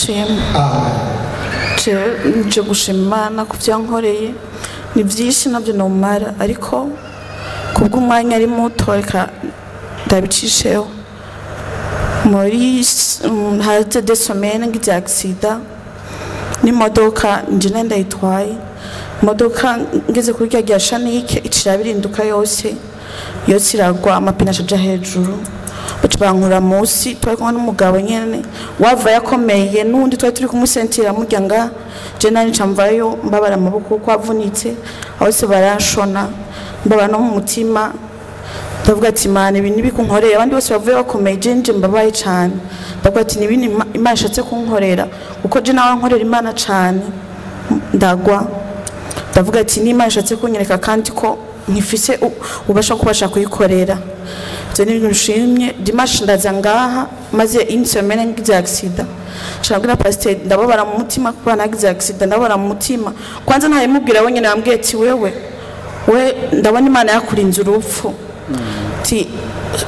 Ashimwe. Nje gushima Imana ku byo yankoreye, ni byinshi nabyo nomara, ariko kubw'umwanya ari muto reka ndabicisheho. Muri haze des semaines ngize accident n'imodoka, nje ndayitwaye imodoka, ngeze kuri rya rya shanike icira birinduka yose yose iragwa, amapine acaja hejuru, baca bankura munsi. Twari kumwe n'umugabo nyene wava yakomeye, n'undi twari turi kumusentira murya nga je nari nca mvayo mbabara amaboko kuko avunitse hose, baranshona, mbabara no mu mutima. Ndavuga ati: "Imana, ibi nibikunkoreye, abandi bose bavuye bakomeye, je nje mbabaye cane." Ndavuga ati: "Ni ibintu Imana ishatse kunkorera, kuko je nawe nkorera Imana cane." Ndagwa, ndavuga ati: "N'Imana ishatse kunyereka kandi ko nkifise ubasha kubasha kuyikorera." Ivyo ni ibintu nshimye. Dimanche ndaza ngaha, maze une semaine ngize accident. Nca pasiteri, ndababara mu mutima kuba nagize accident, ndababara mu mutima. Kwanza ntayimubwira wenyine, yambwiye ati: "Wewe we, ndabona Imana yakurinze urupfu, ti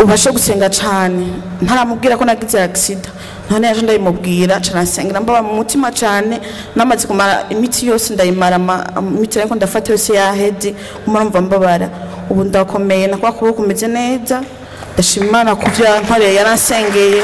ubashe gusenga cane." Ntaramubwira ko nagize accident, none yaje ndayimubwira, ca nasengera mbaba mu mutima cane. Namaze kumara imiti yose ndayimara, imiti ariko ndafata yose yaheze, nguma numva mbabara. Ubu ndakomeye, nakwa kuboko kumeze neza. Ndashima Imana ku byo yankoreye, yaransengeye.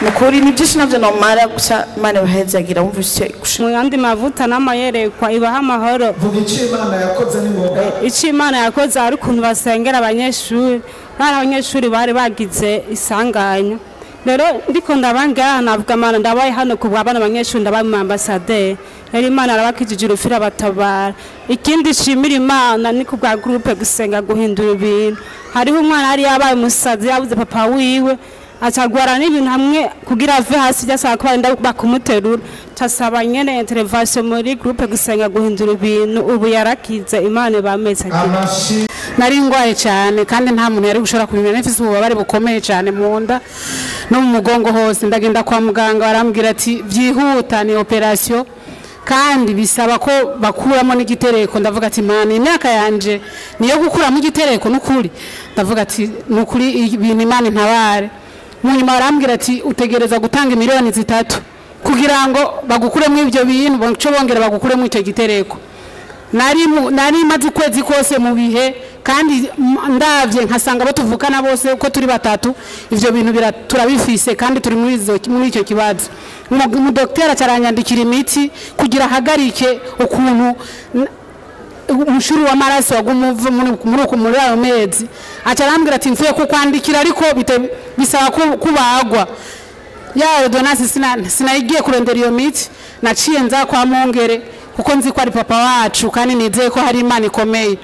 Nukuri ni byinshi navyo nomara, gusa Imana ibahezagira. Wumvise gushima. Mu yandi mavuta n'amayerekwa ibaha amahoro. Vuga icyo Imana yakoze n'ingoga. Icyo Imana yakoze, hari ukuntu basengera abanyeshuri, bari abanyeshuri bari bagize isanganya. Rero ndiko ndabangaha, navuga: "Mana, ndabaye hano ku bwa bana abanyeshuri, ndabaye mu ambasaderi." Rero Imana arabakijije urupfu, irabatabara. Ikindi nshimira Imana ni ku bwa groupe Gusenga Guhindura Ibintu. Hariho umwana yari yabaye umusazi, yabuze papa wiwe, acagwara n'ibintu hamwe kugira ave hasi byasaba ko barinda bakumuterura. Casaba nyene intervention muri groupe Gusenga Guhindura Ibintu, ubu yarakize. Imana ibameze. Amashi. Nari ndwaye cyane kandi nta muntu yari gushobora kubimenya. Mfise ububabare bukomeye cyane mu nda no mu mugongo hose. Ndagenda kwa muganga, barambwira ati: "Byihuta ni opération kandi bisaba ko bakuramo n'igitereko." Ndavuga ati: "Mana, imyaka yanje niyo gukuramo igitereko?" N'ukuri ndavuga ati: "Nukuri ibintu, Imana intabare." Mu nyuma barambwira ati: "Utegereza gutanga miliyoni 3 kugira ngo bagukuremo ibyo bintu, bace bongera bagukuremo icyo gitereko." Nari maze ukwezi kose mu bihe, kandi ndavye nkasanga abo tuvukana bose uko turi batatu ivyo bintu turabifise kandi turi muri icyo kibazo. Umudokiteri acaranyandikira imiti kugira ahagarike ukuntu umushuri w'amaraso waguma uva muri ayo mezi. Aca arambwira ati: "Mvuye kukwandikira, ariko bisaba kubagwa." Ya ordonnance sinayigiye kurondera iyo miti, naciye nza kwa Mungere kuko nzi ko ari papa wacu kandi nizeye ko hari Imana ikomeye.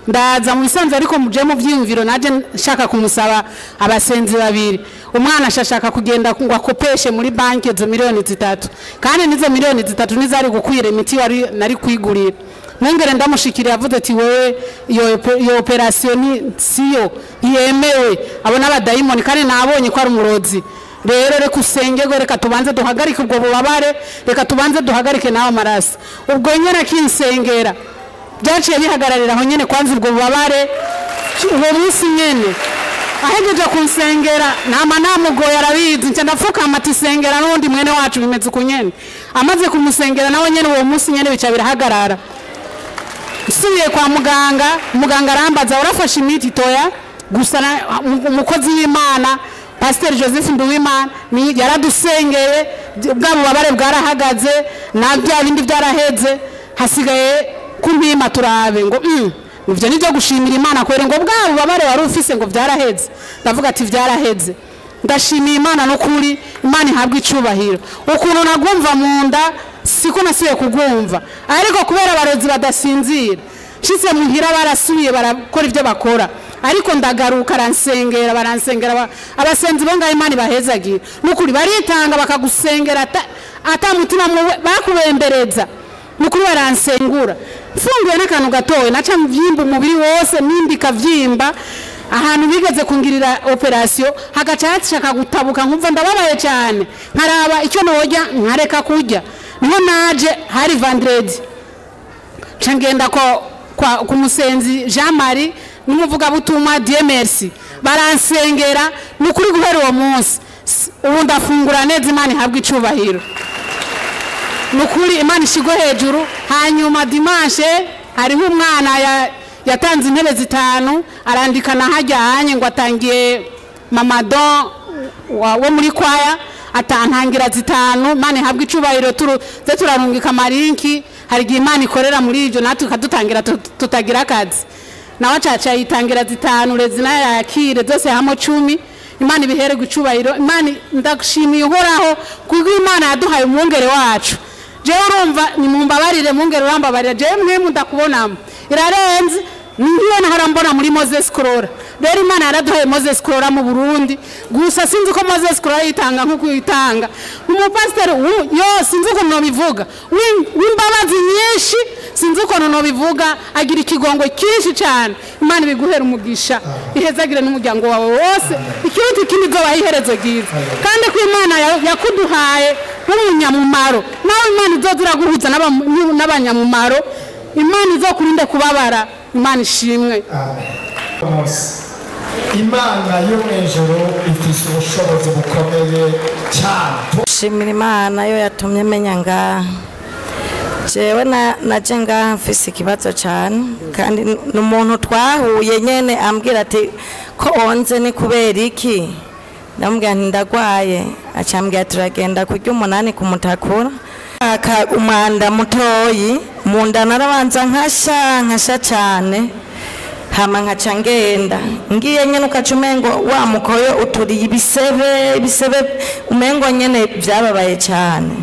Ndaza mu bisanzwe, ariko muje mu vyiyumviro naje nshaka kumusaba abasenzi babiri. Umwana ashashaka kugenda ngo akopeshe muri banki izo miliyoni 3, kandi nizo miliyoni 3 nizari gukwira imiti wari nari kwigurira. Mwungere ndamushikiriye, avuze ati: "Wewe, iyo opération ni siyo, ntiyemewe, abo n'abadayimoni kandi nabonye ko ari umurozi. Rero reka usengerwe, reka tubanze duhagarike ubwo bubabare, reka tubanze duhagarike nawe amaraso." Ubwo nyene akinsengera byaciye bihagararira aho nyene. Kwanza ubwo bubabare uwo munsi nyene ahejeje kunsengera, nama namugoye arabizi, nca ndapfukama ati: "Sengera n'uwundi mwene wacu bimeze uku nyene." Amaze kumusengera nawe nyene, uwo munsi nyene bica birahagarara. Nsubiye kwa muganga, muganga arambaza: "Urafashe imiti?" "Toya." Gusa umukozi w'Imana Pasiteri Joseph Nduwimana yaradusengeye, bwa bubabare bwarahagaze na bya bindi byaraheze, hasigaye kumpima turabe ngo ivyo nivyo gushimira Imana kwere. Ngo: "Bwa bubabare wari ufise ngo byaraheze?" Ndavuga ati: "Byaraheze, ndashimiye Imana." N'ukuri Imana ihabwa icubahiro. Ukuntu nagumva mu nda siko nasubiye kugumva, ariko kubera abarozi badasinzira, nshitse muhira barasubiye barakora ibyo bakora, ariko ndagaruka aransengera, baransengera abasenzi bo ngaho. Imana ibahezagira, n'ukuri baritanga bakagusengera ata mutima bakubembereza. Nukuri baransengura, mfunguye n'akantu gatoya naca mvyimba umubiri wose, nimba ikavyimba ahantu bigeze kungirira opération hagaca hashaka gutabuka, nkumva ndababaye cyane, nkaraba icyo norya nkareka kurya. Niho naje hari vendredi, nca ngenda ko kwa ku musenzi Jean Marie n'umuvugabutumwa Dieu Merci, baransengera. Ni ukuri guhera uwo munsi Ubu ndafungura neza, Imana ihabwa icubahiro. Nukuri Imana ishigwe hejuru. Hanyuma dimanche hariho umwana yatanze intebe 5 arandika na hajyanye ngo atangiye Mamadon wo muri kwaya atantangira 5. Imana ihabwa icubahiro. Tuze turarungika amarinki, hari igihe Imana ikorera muri ibyo natwe ikadutangira tutagira akazi. Nawe acaca yitangira 5 rezina yakire zose hamwe 10. Imana ibihere gucubahiro. Imana ndagushimiye uhoraho kuko Imana yaduhaye umwungere wacu. Jewe urumva ni mumbabarire mwungere urambabarira, jewe mwe ndakubonamo irarenze niyo nahora mbona muri Moses Kurora. Rero Imana yaraduhaye Moses Kurora mu Burundi, gusa sinzi ko Moses Kurora yitanga nkuko yitanga umupasiteri yo, sinzi uko nobivuga, w'imbabazi nyinshi, sinzi uko nobivuga, agira ikigongo cyinshi cyane. Imana ibiguhera umugisha, ihezagire n'umuryango wawe wose, ikiruta ikindi izobaha iherezo ryiza. Kandi ko Imana yakuduhaye nk'umunyamumaro, nawe Imana izoza iraguhuza n'abanyamumaro, Imana izokurinde kubabara. Imana ishimwe. Amen. Imana yo mw'ijuru ifise ubushobozi bukomeye cyane. Shimira Imana yo yatumye menya ngaha. Jewe naje ngaha mfise ikibazo cyane, kandi n'umuntu twahuye nyene ambwira ati ko onze ni kubera iki? Ndamubwira nti ndagwaye, acambwira turagenda kurya 8 kumutakura. Aka umwanda mutoyi munda narabanza nkasha cyane, hama nkaca ngenda ngiye nyene ukaca umengo wa mukoyo uturiye ibisebe umengo nyene byababaye cyane.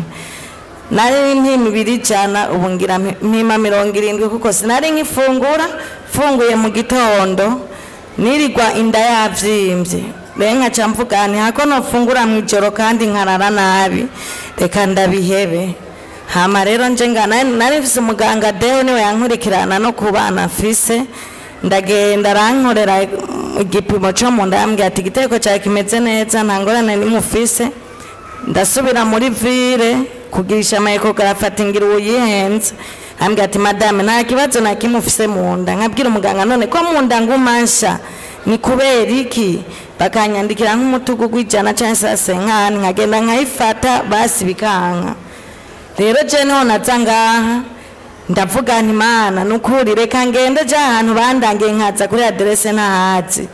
Nari mpima 200 ubu ngira mpima 70 kuko sinari nkifungura, funguye mu gitondo nirirwa inda yavyimbye. Rero nkaca mvuga nti hako nofungura mu ijoro kandi nkarara nabi, reka ndabihebe. Hama rero nje ngana nari mfise umuganga Deo niwe yankurikirana no kubana mfise, ndagenda arankorera igipimo cyo mu nda, yambwira ati igitereko cyawe kimeze neza nta ngorane nimufise. Ndasubira muri ville kugirisha ama ecographe ati ngira uyihenze, ambwira ati madame nta kibazo na kimwe ufise mu nda. Nkabwira umuganga none ko mu nda ngumansha ni kubera iki? Bakanyandikira nk'umutugu gw'ijana cyangwa se senkani, nkagenda nkayifata basi bikanka. Rero je niho naza ngaha ndavuga nti Mana nukuri reka ngende ja ahantu bandangiye nkaza kuri adresse ntahazi,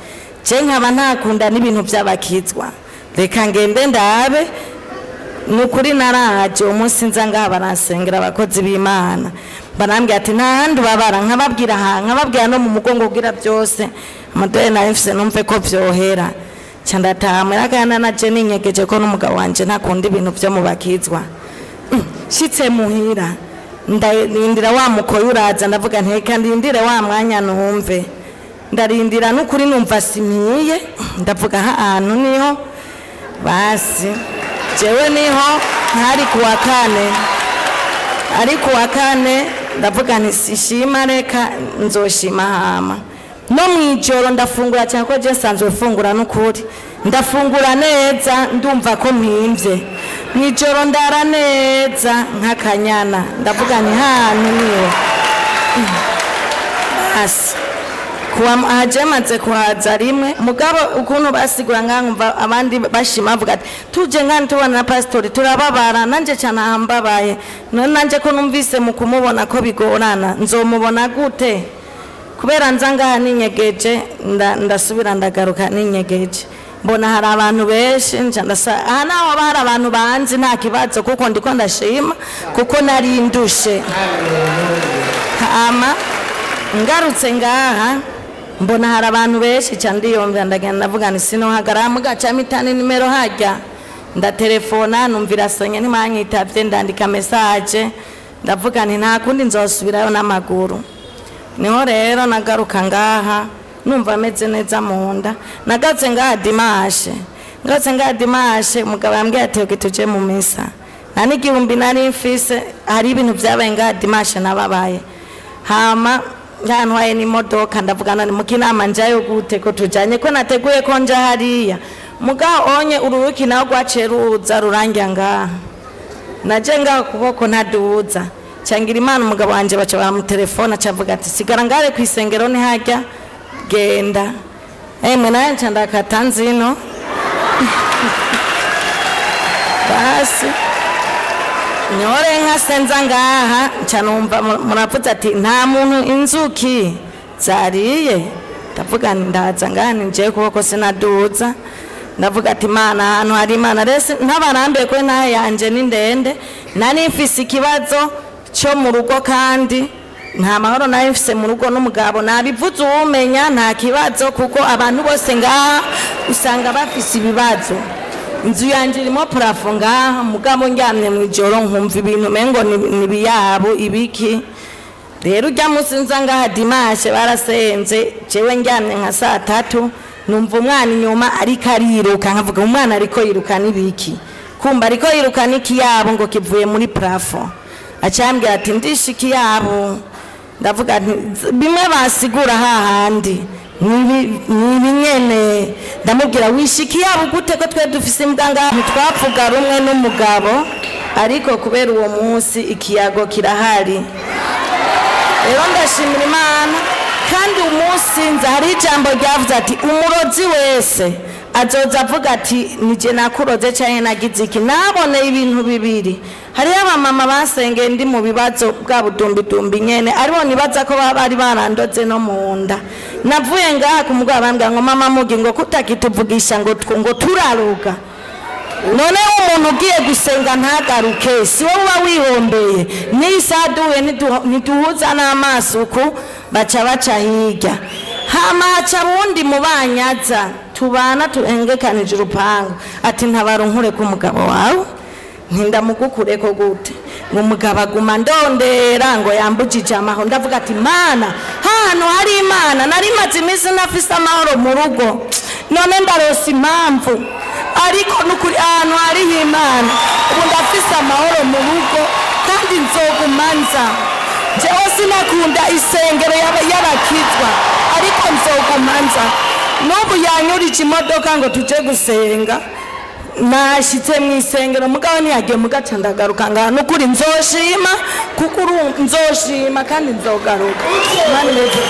je nkaba ntakunda n'ibintu by'abakizwa, reka ngende ndabe. Nukuri naraje umunsi nza ngaha baransengera abakozi b'Imana, barambwira ati nta handi babara, nkababwira aha nkababwira no mu mugongo kugira byose amadore na mfise numve ko vyohera. Ca ndataha kandi naje ninyegeje ko n'umugabo wanje ntakunda ibintu byo mu bakizwa. Shitse muhira ndarindira wa mukoyo uraza, ndavuga nti reka ndindire wa mwanya numve, ndarindira nukuri numva simiye, ndavuga ahantu niho basi jewe niho ntari kuwa kane, ari kuwa kane ndavuga nti sishima reka nzoshima hama. No mwijoro ndafungura cyane ko je nsanzwe mfungura nukuri, ndafungura neza ndumva ko mpimvye. Mwijoro ndara neza nk'akanyana, ndavuga nti hantu niho basi. Kuwa aje maze kuhaza rimwe mugabo ukuntu basigura nkankumva abandi bashima bavuga ati tuje ngani tubona na pastori turababara, nanje cyane ahambabaye none nanje ko numvise mu kumubona ko bigorana nzomubona gute? Kubera nza ngaha ninyegeje ndasubira ndagaruka ninyegeje, mbona hari abantu benshi nca ndasa aha naho haba hari abantu banzi nta kibazo kuko ndiko ndashima kuko nari ndushe. Hama ngarutse ngaha mbona hari abantu benshi cyane ndiyumvira ndagenda ndavuga nti sinohagarara mugaca mitani nimero hajya, ndatelefona numvira sonye ntimanyitavye, ndandika message ndavuga nti nta kundi nzosubirayo n'amaguru. Niho rero nagaruka ngaha numva ameze neza mu nda. Nagatse ngaha dimanche, ngatse ngaha dimanche umugabo yambwiye ati oke tuje mu misa, nta n'igihumbi nari mfise, hari ibintu byabaye ngaha dimanche nababaye. Hama ntantwaye n'imodoka ndavuga none mukinama njayo gute ko tujanye ko nateguye ko nja hariya, mugabo onye ururuki nawe rwaciye ruza rurangira ngaha, naje ngaha kuboko ntaduza. Changira Imana umugabo wanje baca bamutelefona acavuga ati sigara ngare kwisengero ni hajya genda. Emwe naye nca ndakata nzino. Basi nyore nka senza ngaha nca numva muravuze ati nta muntu inzuki zariye. Ndavuga ndaza ngaha nje kuboko sinaduza. Ndavuga ati Imana ahantu hari Imana rese ntabarambiye ko nahe yanje ni ndende. Nari mfise ikibazo cyo mu rugo kandi nta mahoro nari mfise mu rugo n'umugabo. Nabivuze uwumenya nta kibazo, kuko abantu bose ngaha usanga bafise ibibazo. Inzu yanje irimo plafond ngaha, mugabo ndyamye mu ijoro nkumva ibintu mengo ni biyabo ibiki. Rero ujya munsi nza ngaha dimanche barasenze, jewe ndyamye nka saa 3 numva umwana inyuma ariko ariruka, nkavuga umwana ariko yiruka nibiki, kumba ariko yiruka n'ikiyabo ngo kivuye muri plafond. Acambwira ati ndishe ikiyabo. Ndavuga nti bimwe basigura hahandi nibi nyene. Ndamubwira wishe ikiyabo gute ko twe dufise imbwa ngaha? Ntitwavuga rumwe n'umugabo, ariko kubera uwo munsi ikiyago kirahari. Rero ndashimira Imana. Kandi umunsi nza hari ijambo ryavuze ati umurozi wese azoza avuga ati nije nakuroze canke nagize iki. Naboneye ibintu bibiri. Hariyo abamama basengeye ndi mu bibazo bwa budumbidumbi nyene, aribo nibaza ko baba bari barandoze no mu nda. Navuye ngaha ku mugoroba bambwira ngo mama mugi ngo kutakituvugisha ngo turaruga. None umuntu ugiye gusenga ntagaruke, si wowe uba wihombeye. N'isaduye ntiduhuza n'amaso uku, baca baca hirya. Hama haca wundi mubanyaza tubana turengekanije urupangu, ati ntabara unkure ku mugabo wawe. Ntindamugukureko gute? Ngo umugabo aguma ndondera ngo yambujije amahoro. Ndavuga ati Mana, hano hari Imana. Nari maze iminsi ntafise amahoro mu rugo, none ndarose impamvu. Ariko nukuri ahantu hariho Imana ubu ndafise amahoro mu rugo kandi nzoguma nza. Jewe sinakunda isengero y'abakizwa, ariko nzoguma nza. N'ubu yanyurije imodoka ngo tuje gusenga, nashitse mu isengero mugabo ntiyagiye mugaca ndagaruka ngaha. Nukuri nzoshima, kuko nzoshima kandi nzogaruka. Imana ibeze.